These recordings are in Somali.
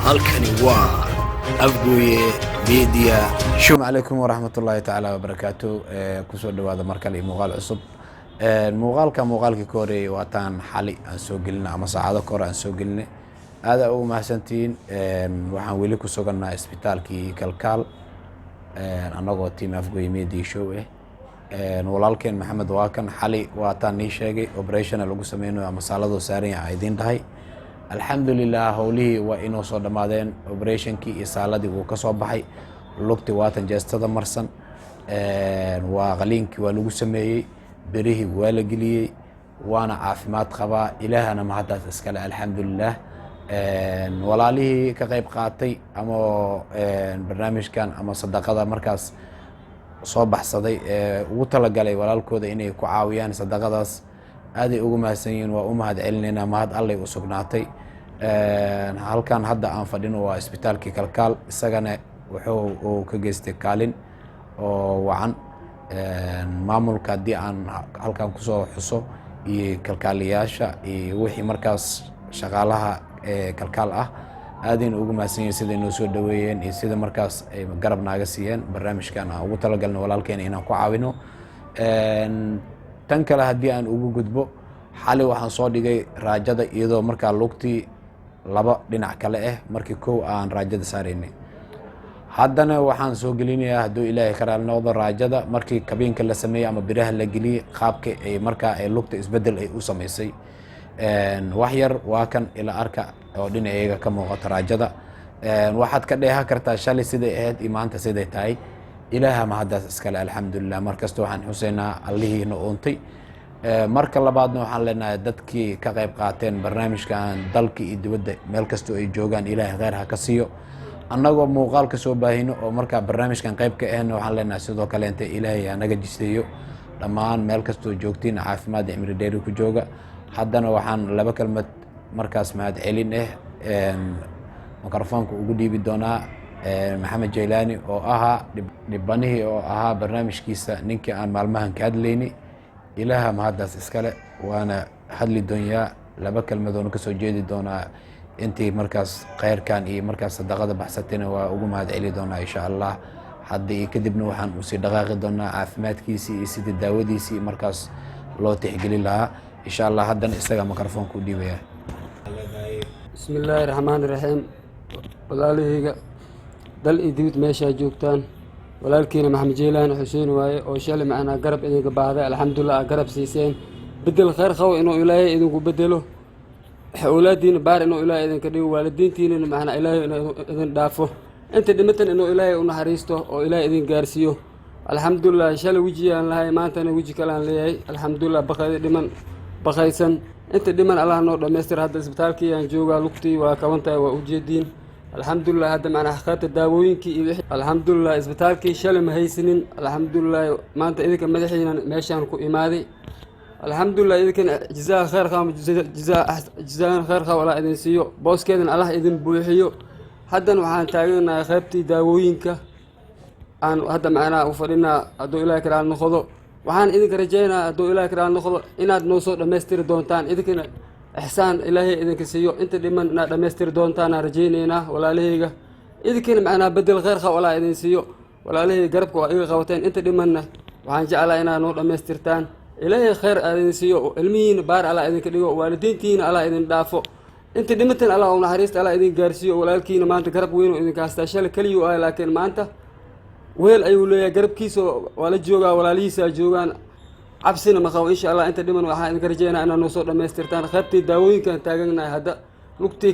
Halkani waa Afgooye Media Show. Calaykum waraxmat ullaahi tacaala wabarakaatu. Kusoo dhawaada mar kale iyo muuqaal cusub. Muuqaalka muuqaalkii ka horeeyey waataan xali aan soo gelinay ama saacado ka hor aan soo gelinay. Aada ugu mahadsantihiin. Waxaan weli ku sugannahay isbitaalkii Kalkaal, annagoo team Afgooye Media Show ah. Walaalkeen Maxamed waa kan. Xali waataan nii sheegay operationa lagu sameynayo ama saaladoo saaran yahay idiin dhahay. Alxamdulilah, howlihii waa inoo soo dhammaadeen. Operationkii iyo saaladii wuu ka soo baxay. Lugti waatan jeestada marsan, waa qaliinkii waa lagu sameeyey, berihii waa la geliyey, waana caafimaad qabaa. Ilaahana mahaddaas iskale, alxamdulilah. Walaalihii ka qayb qaatay ama barnaamijkan ama sadaqada markaas soo baxsaday ee ugu talagalay walaalkooda inay ku caawiyaan sadaqadaas, aaday ugu mahadsan yihiin. Waa u mahad celinaynaa, mahad allay u sugnaatay. Halkan hadda aan fadhino waa isbitaalkii Kalkaal. Isagana wuxuu uu ka geystay kaalin oo wacan. Maamulka haddii aan halkan kusoo xuso iyo kalkaaliyaasha iyo wixii markaas shaqaalaha Kalkaal ah, aadayna ugu mahadsan yihin siday noo soo dhaweeyeen iyo sida markaas ay garab naaga siiyeen barnaamijkan aan ugu talagalno walaalkeena inaan ku caawino. Tan kale haddii aan ugu gudbo, xali waxaan soo dhigay raajada iyadoo markaa lugtii laba dhinac kale ah markii kow aan raajada saaraynay. Haddana waxaan soo gelinayaa, hadduu Ilaahay ka raali noqdo, raajada markii kabiinka la sameeyey ama biraha la geliyey, qaabka ay markaa ay lugta isbedel ay u samaysay. Wax yar waa kan, ila arka oo dhinaceyga ka muuqato raajada. Waxaad ka dheehan kartaa shalay siday ahayd iyo maanta siday tahay. Ilaaha mahaddaas iskale, alxamdulilah. Markasta waxaan xuseynaa allihiina uuntay. Marka labaadna waxaan leenahay dadkii ka qayb qaateen barnaamijkan, dalka iyo dibadda meel kastoo ay joogaan, Ilaahay kheyr ha ka siiyo. Annagoo muuqaalka soo baahino oo markaa barnaamijkan qayb ka ahna, waxaan leenahay sidoo kaleente Ilaahay hanaga jiseeyo. Dhammaan meel kastoo joogtiin, caafimaad, cimri dheeri ku jooga. Haddana waxaan laba kelmad markaas mahad celin ah mikrofoonka ugu dhiibi doonaa Maxamed Jaylaani oo ahaa dhibanihii oo ahaa barnaamijkiisa ninkii aan maalmahan ka hadlayni. Ilaaha mahaddaas iskale, waana hadli doonyaa, laba kelmadoona kasoo jeedi doonaa. Intii markaas kheyrkan iyo markaas sadaqada baxsatayna waa ugu mahad celi doonaa, insha Allah. Hadda iyo kadibna waxaan usii dhaqaaqi doonaa caafimaadkiisii iyo sidii daawadiisii markaas loo tixgelin lahaa, insha Allah. Haddana isagaa mikrofoonka u dhiibaya. Bismi illaahi raxmaani raxiim. Walaalahayga dal iyo dibid meeshaa joogtaan, walaalkiina Maxamed Jeylaan Xuseen waaye oo shalay macnaa garab idinka baahday. Alxamdulilah, aa garab siiseen. Bedel kheyr qabo inuu Ilaahay idinku bedelo, awlaadiina baar inuu Ilaahay idinka dhigo, waalidiintiinana macnaa Ilaahay inuu idin dhaafo, inta dhimatan inuu Ilaahay u naxariisto oo Ilaahay idin gaarsiiyo. Alxamdulilah, shalay wejiyaan lahay, maantana weji kalean leeyahay, alxamdulilah. Baqayda dhiman baqaysan, inta dhiman Allah noo dhammaystir. Hadda isbitaalkii aan joogaa, lugtii waa kaban tahay, waa ujeediin, alxamdulilah. Hadda macnaa qaybta daawooyinkii iyo wixii, alxamdulilah. Isbitaalkii shalay ma haysanin, alxamdulilah. Maanta idinka madaxiina meeshaan ku imaaday, alxamdulilah. Idinkana jazaa khayr qaba, jazaan khayr qaba Allah idin siiyo, booskeedana Allah idin buuxiyo. Haddan waxaan taaganahay qaybtii daawooyinka aan hadda macnaha u fadhinaa. Hadduu Ilahay karaal noqdo, waxaan idinka rajeynaa, hadduu Ilahay karaal noqdo, inaad noo soo dhammaystiri doontaan. Idinkana ixsaan Ilaahay idinka siiyo, inta dhiman inaad dhammaystiri doontaan aan rajaynaynaa. Walaalahayga, idinkana macnaha bedel khayr qab Allah idin siiyo. Walaalahayga, garabka waa iga qabateen, inta dhimanna waxaan jeclaa inaad noo dhammaystirtaan. Ilaahay khayr aa idin siiyo, ilmihiina baar Allah idinka dhigo, waalidiintiina Allah idin dhaafo, inta dhimatan Allah u naxariista Allah idin gaarsiiyo. Walaalkiina maanta garab weyn oo idinka haystaa. Shalay keliyuu ahay, laakiin maanta weel ayuu leeyahay, garabkiisa waa la joogaa, walaalihiisa joogaan, cabsina ma qabo, insha Allah. Inta dhiman waxaan idinka rajeynaa inaad noo soo dhammaystirtaan. Qaybtii daawooyinkaan taaganahay hadda, lugtii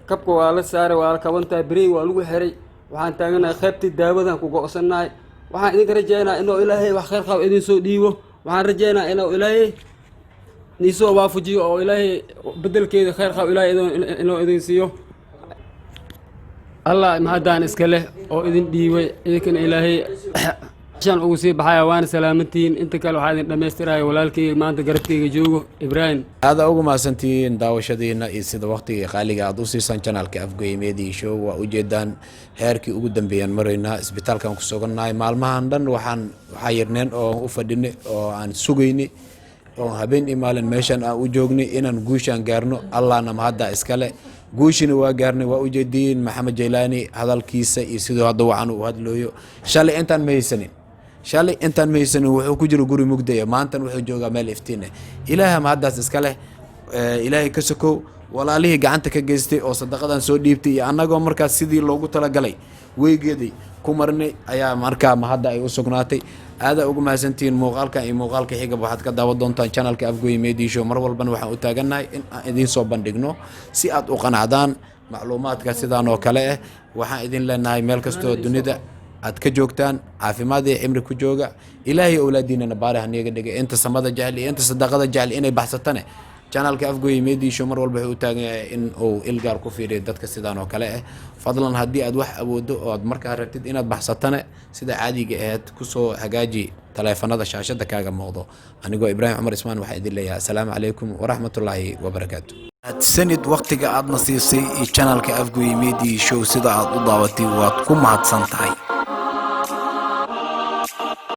kabka waa la saaray, waa la kabantahay, berihii waa lagu xiray. Waxaan taaganahay qaybtii daawadan ku go'sannahay. Waxaan idinka rajeynaa inuu Ilaahay wax khayr qabo idin soo dhiibo. Waxaan rajeynaa inuu Ilaahay niisoo waafajiyo oo Ilaahay bedelkeeda khayr qabo Ilaahay inuu idin siiyo. Allah mahaddaan iska leh oo idin dhiibay. Idinkana Ilaahay shan ugu sii baxaya, waana salaamantihiin. Inta kale waxaa idin dhammaystiraya walaalkayga maanta garabkayga joogo, Ibraahim. Aada ugu mahadsantihiin daawashadiina iyo sida waqtiga qaaliga aad u siisaan channelka Afgoye Media Show. Waa ujeedaan, heerkii ugu dambeeyaan maraynaa, isbitaalkan ku sugannahay. Maalmahan dhan waxaa yirneen oo u fadhinay oo aan sugaynay oo habeen iyo maalin meeshan aan u joognay inaan guushaan gaarno. Allahna mahadda iskale. Guushina waa gaarnay, waa ujeediin Maxamed Jaylaani hadalkiisa iyo siduu hadda wacan uu hadlooyo. Shalay intaan ma haysanin, shalay intaan ma haysanin, wuxuu ku jiro guri mugdaya, maantan wuxuu joogaa meel iftiin eh. Ilaaha mahaddaas iska leh. Ilaahay ka sokow, walaalihii gacanta ka geystay oo sadaqadan soo dhiibtay iyo annagoo markaas sidii loogu talagalay weygeedii ku marnay ayaa markaa mahadda ay u sugnaatay. Aadaa ugu mahadsantihiin. Muuqaalkan iyo muuqaalka xigaba waxaad ka daawan doontaan channelka Afgoye Media Show. Mar walbana waxaan u taagannahay in aan idiin soo bandhigno si aad u qanacdaan macluumaadka sidaan oo kale ah. Waxaan idin leenahay, meel kastoo dunida aad ka joogtaan, caafimaad iyo cimri ku jooga. Ilaahay owlaadiinana baari haniiga dhigay. Inta samada jecel iyo inta sadaqada jecel inay baxsatane, channelka Afgoye Media Show mar walba wuxuu u taagan yahay in uu ilgaar ku fiiriyo dadka sidaan oo kale ah. Fadlan, haddii aad wax awooddo oo aad markaa rabtid inaad baxsatane, sida caadiga aheed kusoo hagaaji taleefanada shaashada kaaga muuqdo. Anigoo Ibraahim Cumar Ismaan waxaa idin leeyahay, asalaamu calaykum waraxmatullaahi wabarakaatu. Mahadsanid wakhtiga aadna siisay iyo channelka Afgoye Media Show sida aad u daawatay, waad ku mahadsan tahay.